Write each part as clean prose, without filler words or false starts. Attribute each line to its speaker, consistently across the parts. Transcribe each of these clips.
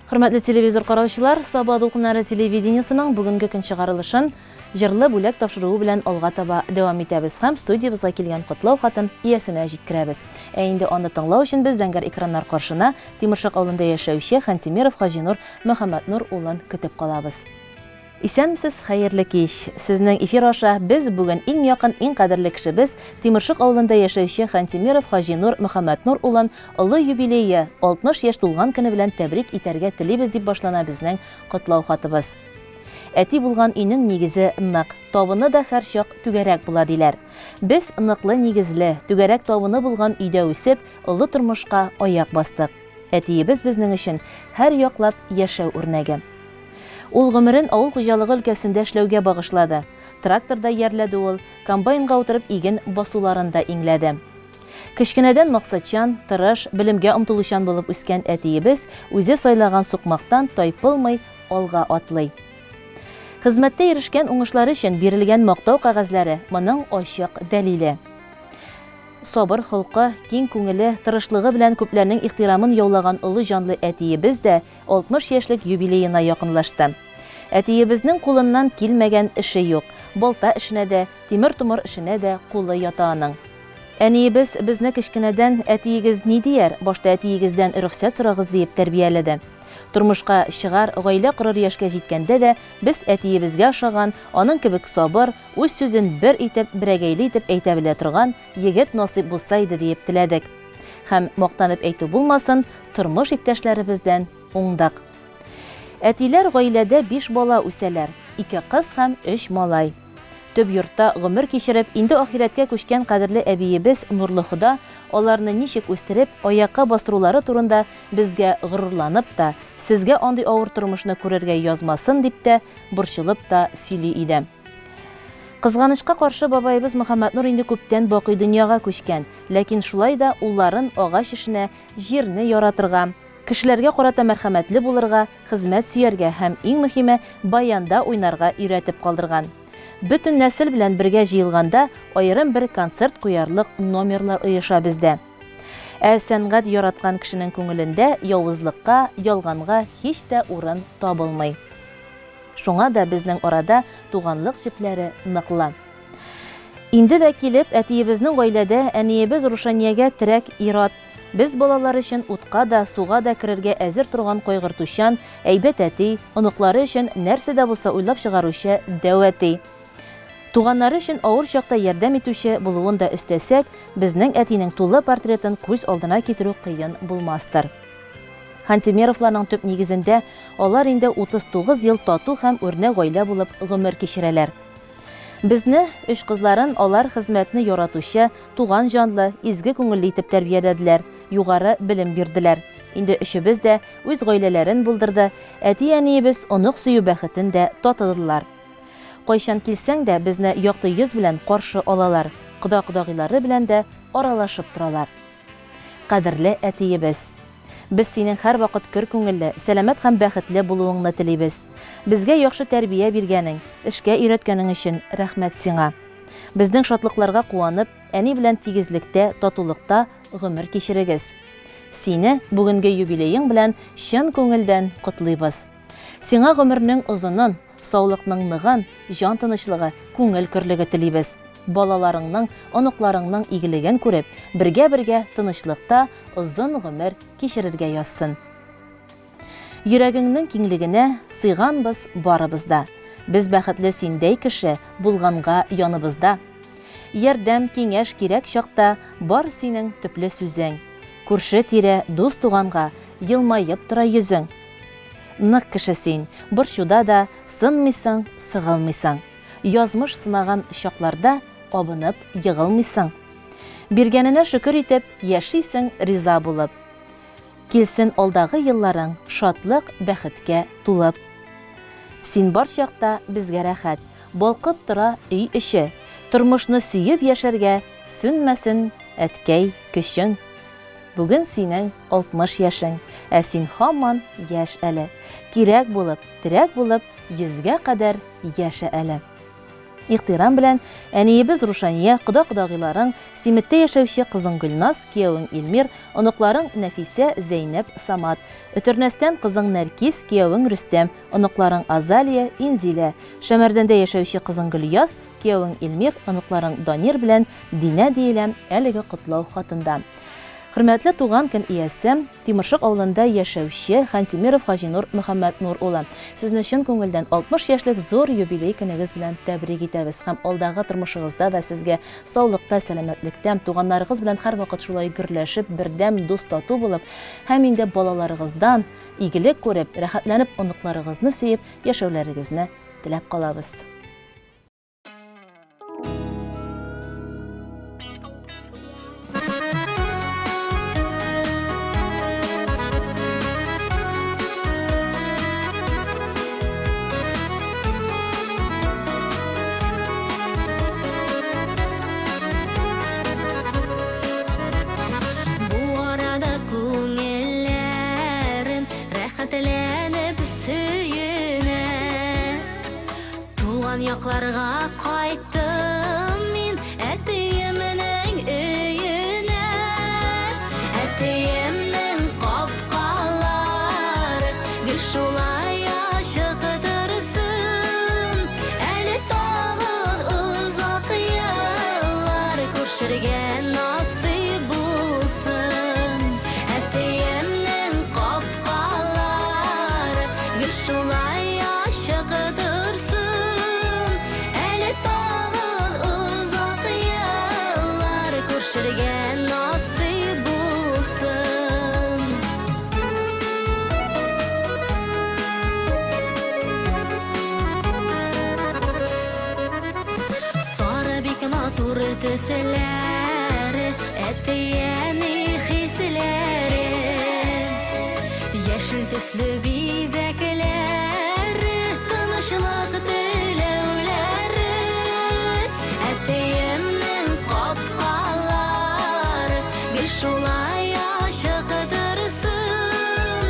Speaker 1: Хөрмәтле телевизор караучылар, Саба дулкыннары телевидениесының бүгенге көн чыгарылышын җырлы бүләк тапшыруы белән алга таба дәвам итәбез һәм студиябезгә килгән котлау хатын иясенә җиткерәбез. Ә инде аны тыңлау өчен без зәңгәр экраннар каршына Тимершык авылында яшәүче Хантимиров Хаҗинур Мөхәммәтнур улын көтеп калабыз. Исәнмесез, хәерле кич! Сезнең эфир аша без бүген иң якын, иң кадерле кешебез, Тимершык авылында яшәүче Хантимиров Хаҗинур Мөхәммәтнур улын олы юбилее, 60 яшь тулган көне белән тәбрик итәргә телибез, дип башлана безнең котлау хатыбыз. Әти булган өйнең нигезе нык, табыны да һәрчак түгәрәк була, диләр. Без ныклы нигезле, түгәрәк табыны булган өйдә үсеп, олы тормышка аяк бастык. Әтиебез безнең өчен һәр яклап яшәү үрнәге. Ул гомерен авыл хуҗалыгы өлкәсендә эшләүгә багышлады. Трактор да иярләде ул, комбайнга утырып иген басуларын да иңләде. Кечкенәдән максатчан, тырыш, белемгә омтылучан булып үскән әтиебез үзе сайлаган сукмактан тайпылмый алга атлый. Хезмәттә ирешкән уңышлары өчен бирелгән мактау кәгазьләре моның ачык дәлиле. Сабыр холкы, киң күңеле, тырышлыгы белән күпләрнең ихтирамын яулаган олы җанлы әтиебез дә 60 яшьлек юбилеена якынлашты. Әтиебезнең кулыннан килмәгән эше юк, балта эшенә дә, тимер-томыр эшенә дә кулы ята аның. Әниебез безне кечкенәдән әтиегез ни дияр, башта әтиегездән рөхсәт сорагыз диеп тәрбияләде. Тормышка чыгар, гаилә корыр яшькә җиткәндә дә без әтиебезгә ошаган, аның кебек сабыр, үз сүзен бер итеп, берәгәйле итеп әйтә белә торган егет насыйп булса иде диеп теләдек. Һәм, мактанып әйтү булмасын, тормыш иптәшләребездән уңдык. Әтиләр гаиләдә биш бала үсәләр, ике кыз һәм өч малай. Төп йортта гомер кичереп, инде ахирәткә күчкән кадерле әбиебез Нурлыхода аларны ничек үстереп, аякка бастырулары турында безгә горурланып та, сезгә андый авыр тормышны күрергә язмасын дип тә, борчылып та сөйли иде. Кызганычка каршы, бабаебыз Мөхәммәтнур инде күптән бакый дөньяга күчкән, ләкин шулай да улларын агач эшенә, җирне яратырга, кешеләргә карата мәрхәмәтле булырга, хезмәт сөяргә һәм, иң мөһиме, баянда уйнарга өйрәтеп калдырган. Бөтен нәсел белән бергә җыелганда аерым бер концерт куярлык номерлар оеша бездә. Ә сәнгать яраткан кешенең күңелендә явызлыкка, ялганга һич тә урын табылмый. Шуңа да безнең арада туганлык җепләре ныклы. Инде дә килеп, әтиебезнең гаиләдә әниебез Рушаниягә терәк ир-ат, без балалар өчен утка да, суга да керергә әзер торган кайгыртучан, әйбәт әти, оныклары өчен нәрсә дә булса уйлап чыгаручы дәү әти. Туганнары өчен авыр чакта ярдәм итүче булуын да өстәсәк, безнең әтинең тулы портретын күз алдына китерү кыен булмастыр. Хантимеровларның төп нигезендә алар инде 39 ел тату һәм үрнәк гаилә булып гомер кичерәләр. Безне, өч кызларын, алар хезмәтне яратучы, туган җанлы, изге күңелле итеп тәрбияләделәр, югары белем бирделәр. Инде өчебез дә үз гаиләләрен булдырды, әти-әниебез онык сөю бәхетен дә татыдылар. Кайчан килсәң дә, безне якты йөз белән каршы алалар, кода-кодагыйлары белән дә аралашып торалар. Кадерле әтиебез! Без синең һәрвакыт көр күңелле, сәламәт һәм бәхетле булуыңны телибез. Безгә яхшы тәрбия биргәнең, эшкә өйрәткәнең өчен рәхмәт сиңа. Безнең шатлыкларга куанып, әни белән тигезлектә, татулыкта гомер кичерегез. Сине бүгенге юбилеең белән чын күңелдән котлыйбыз. Сиңа гомернең озынын, Саулыкның ныгын, җан тынычлыгы, күңел көрлеге телибез. Балаларыңның, оныкларыңның игелеген күреп, бергә-бергә тынычлыкта озын гомер кичерергә язсын. Йөрәгеңнең киңлегенә сыйганбыз барыбыз да. Без бәхетле синдәй кеше булганга яныбызда. Ярдәм, киңәш кирәк чакта бар синең төпле сүзең. Күрше-тирә, дус-туганга елмаеп тора йөзең. Нык кеше син, борчуда да сынмыйсың, сыгылмыйсың. Язмыш сынаган чакларда абынып егылмыйсың. Биргәненә шөкер итеп, яшисең риза булып. Килсен алдагы елларың шатлык, бәхеткә тулып. Син бар чакта безгә рәхәт, балкып тора өй эче. Тормышны сөеп яшәргә сүнмәсен, әткәй, көчең. Бүген синең 60 яшең, ә син һаман яшь әле. Кирәк булып, терәк булып, йөзгә кадәр яшә әле. Ихтирам белән, әниебез Рушания, кода-кодагыйларың, Симеттә яшәүче кызың Гөлназ, киявең Илмир, оныкларың Нәфисә, Зәйнәп, Самат. Өтернәстән кызың Нәркиз, киявең Рөстәм, оныкларың Азалия, Инзилә. Шәмәрдәндә яшәүче кызың Гөльяз, киявең Илмир, оныкларың Данир белән Динә диелә әлеге котлау хатында. Хөрмәтле туган көн иясе, Тимершык авылында яшәүче Хантимиров Хаҗинур Мөхәммәтнур улы! Сезне чын күңелдән 60 яшьлек зур юбилей көнегез белән тәбрик итәбез һәм алдагы тормышыгызда да сезгә саулыкта, сәламәтлектә, туганнарыгыз белән һәрвакыт шулай гөрләшеп, бердәм, дус-тату булып һәм инде балаларыгыздан игелек күреп, рәхәтләнеп оныкларыгызны сөеп яшәүләрегезне теләп калабыз.
Speaker 2: Бу арада күңелләрем рәхәтләнеп сөенә. Туган якларга кайттым мин әтиемнең өенә. Әтиемнең капкалары гел шулай ачык торсын. Әле тагын озак еллар күрешергә насыйп булсын. Әтиемнең капкалары гел шулай ачык торсын. Әле тагын озак еллар күрешергә насыйп булсын. Сары бик матур төсләре, әти-әни хисләре. Яшел төсле бизәкләре, тынычлык теләүләре. Әтиемнең капкалары гел шулай ачык торсын.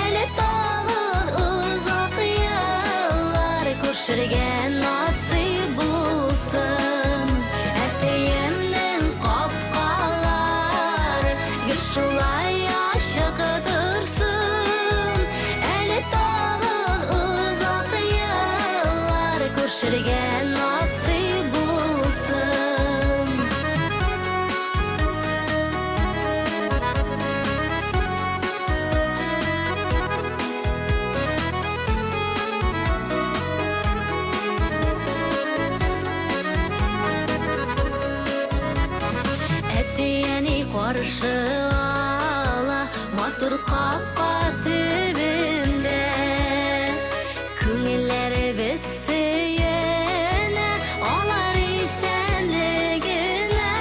Speaker 2: Әле тагын озак еллар күрешергә насыйп булсын. Әтиемнең капкалары гел шулай ачык торсын. Әле тагын озак еллар күрешергә насыйп булсын. Әти-әни каршы ала матур капка төбендә. Күңелләребез сөенә алар исәнлегенә.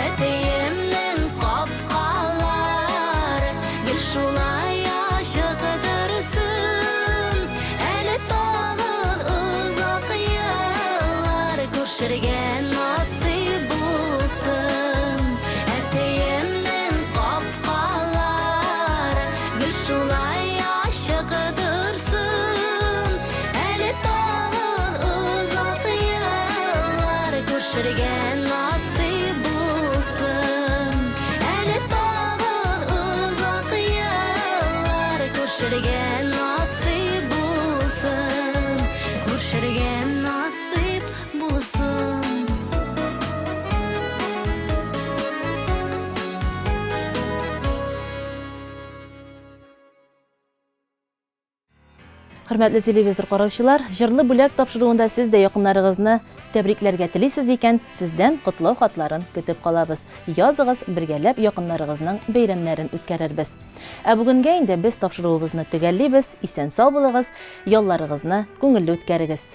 Speaker 2: Әтиемнең капкалары гел шулай ачык торсын. Әле тагын озак еллар күрешергә насыйп булсын. Әтиемнең капкалары гел шулай ачык торсын. Әле тагын озак еллар күрешергә насыйп булсын. Әле тагын озак еллар күрешергә насыйп булсын. Күрешергә насыйп булсын.
Speaker 1: Хөрмәтле телевизор караучылар, җырлы бүләк тапшыруында сез дә якыннарыгызны тәбрикләргә телисез икән, сездән котлау хатларын көтеп калабыз. Языгыз, бергәләп якыннарыгызның бәйрәмнәрен үткәрербез. Ә бүгенгә инде без тапшыруыбызны төгәллибез. Исән-сау булыгыз, ялларыгызны күңелле үткәрегез.